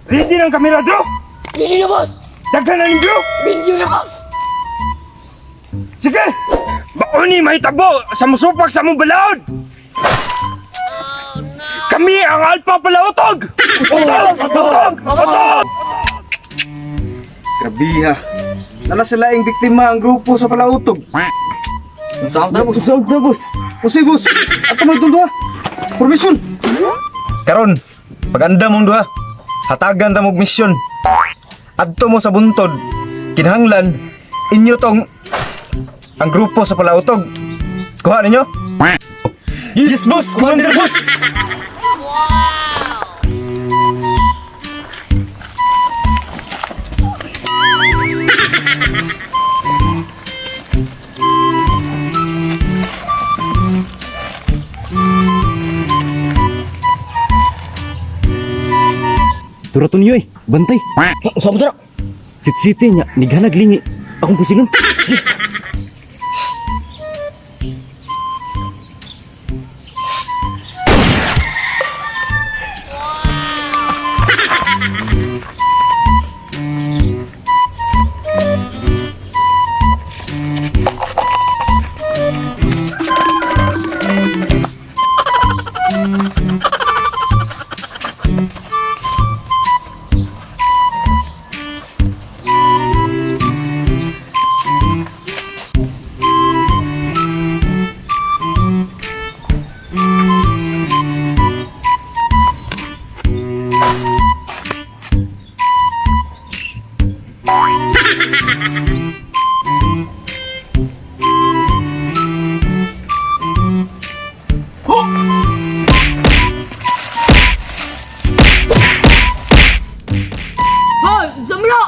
Ready ng kamera, Drew? Ready na, boss! Daghan na ni Drew? Video na, boss! Sige! Mauni mahitabo sa musupak sa among balaod! Kami ang Alpha Palautog! Utog! Utog! Utog! Grabe ha. Nala sila ang biktima ang grupo sa palautog. Saan na, boss? Usag na, boss. Usay, boss. Ato mo itong duha. Permission. Karon, paganda mong duha. Hatagan ta mog misyon. Adto mo sa buntod. Kinahanglan inyo tong ang grupo sa palautog. Kuha ninyo? Yes, boss! Commander, boss! Dura to niyo eh. Bantay. Saan mo na? Sitsite niya. Nighanag lingi. Akong pusilon. Sige. Hoy! Saan mo na?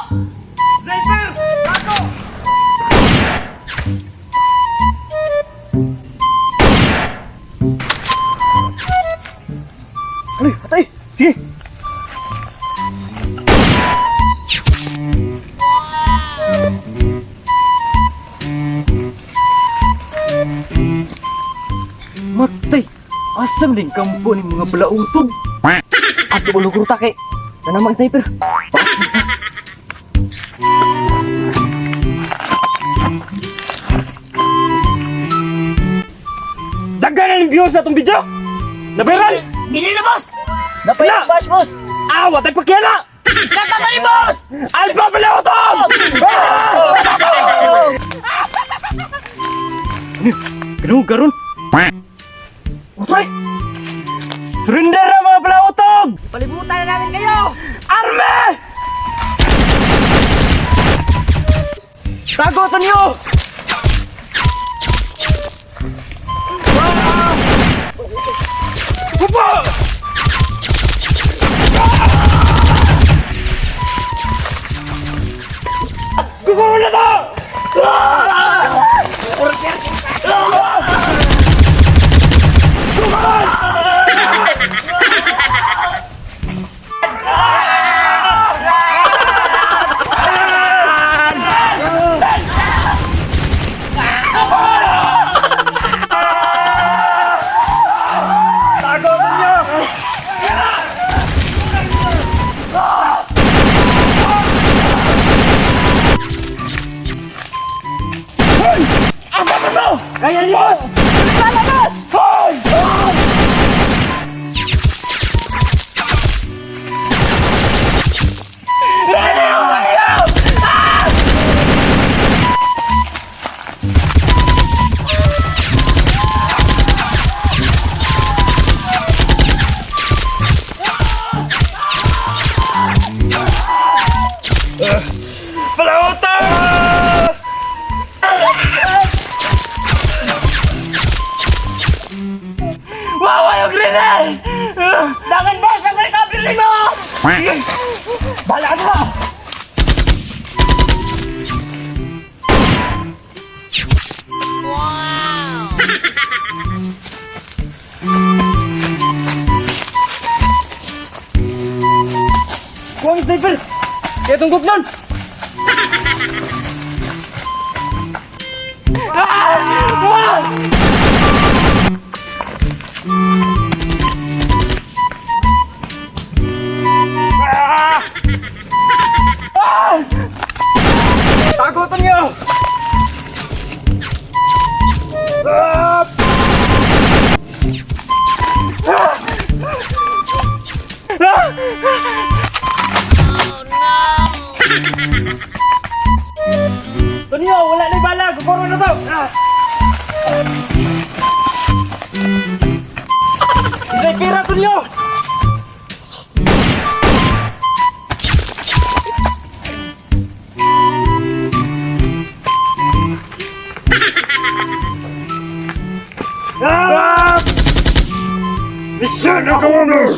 Ano, patay. Sige. Matay. Asam din kampo ni mga palautog. Ato ulo kong take. Nanamang sniper. Daghan na ni views sa atong video! Na-viral! Bili na, boss! Napay Bash, boss! Ah! Watay pakiala! Natatali, boss! Alpha Palautog! Ah! Ganun, karon. Utay! Surrender na mga palautog! Palibutan na namin kayo! Arme! Tago to niyo! Upo! Guguro na to! Kaya niyo! Lalabas! Hoy! Palautog! Wawa yung grenade! Dangan, boss! Ang recovery mo! Bahala ka na! Wow! Kuha ang sniper! Kaya tungkot nun! Ah! Send a commander!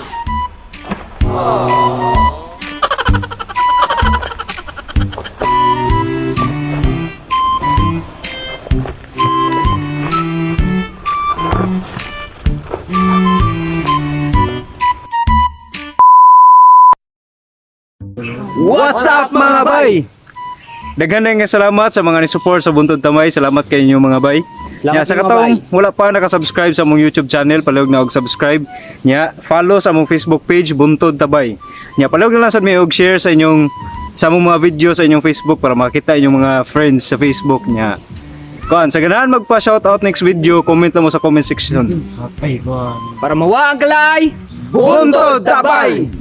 What's up, mga bay? Daghan na nga salamat sa mga ni-support sa Buntod Tamay. Salamat kay inyo, mga bay. Salamat Nya, sa mga katong wala pa naka-subscribe sa among YouTube channel, palihog na og subscribe. Nya, follow sa among Facebook page Buntod Tabay. Nya, palihog na lang sad mi og share sa inyong sa among mga video sa inyong Facebook para makita inyong mga friends sa Facebook nya. Kuan, sa ganahan magpa-shoutout next video, comment lang mo sa comment section. Para mawa ang kalay! Buntod Tabay!